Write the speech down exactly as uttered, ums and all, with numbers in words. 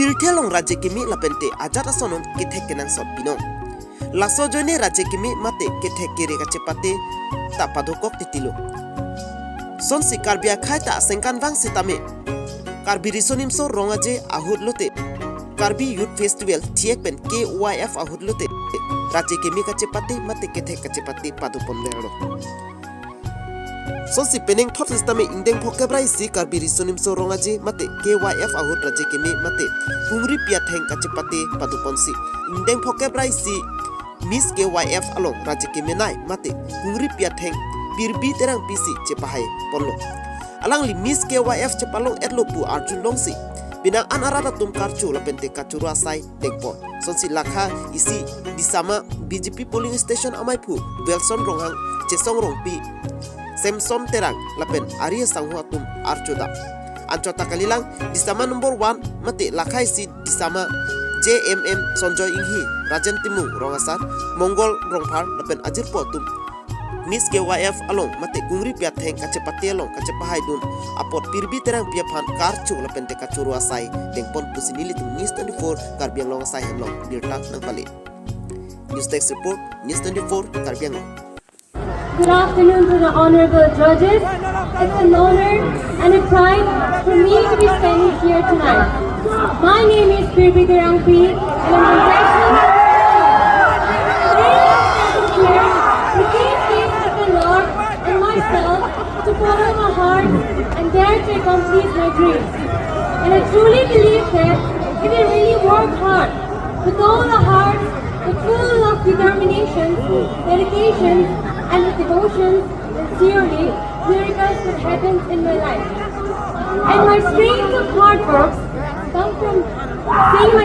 pirthe along rajekeme lapente ajat ason non kethek kenangsot binong. Laso ajoine rajekeme mate kethek kere kachepate ta padokok titilo. Sonsi Karbi akhei ta asengkan vang sitame Karbi Riso Nimso Rong Aje ahut lote Karbi Youth Festival thiek pen K Y F ahut lote rajekeme kachepate mate kethek kachepate padopon verlo. Sonsi penang thot sitame ingdeng phokep ra isi Karbi Riso Nimso Rong Aje mate K Y F ahut rajekeme mate kungripi atheng kachepate padoponsi ingdeng phokep ra isi Miss K Y F along rajekeme nei mate kungripi atheng Pirbi Terangpi si chepahai ponlo. Alangli Miss K Y F chepalong etlo pu arjulongsi penang an arat atum karcho lapente kachoro asai dengpon. Sonsi lakha isi Disama B J P polling station amaiphu Wilson Ronghang, Chesong Rongpi, Samson Terang lapen ari asangho atum archodam. Anchot ta kalilang Disama number one mate lakha isi Disama J M M Sonjoy Inghi, Rajen Timung Rongasar, Mongol Rongphar lapen ajirpo atum Miss K Y F along mate kungripi atheng kachepate along kachepahaidun apot Pirbi Terangpi aphan karcho lapente kachoro asai dengpon pusi nelitum News twenty-four Karbi Anglong asai hem along birta nangpale. News Desk Report, News twenty-four Karbi Anglong. Good afternoon to the honorable judges. It's an honor and a pride for me to be standing here tonight. My name is Pirbi Terangpi, and I'm congratulating today I'm standing here with these saints of the Lord and myself to follow my heart and dare to accomplish my dreams. And I truly believe that if we really work hard with all our hearts, with full of determination, dedication, and with devotion, sincerely, miracles could happen in my life. And my strength of hard work come from seeing my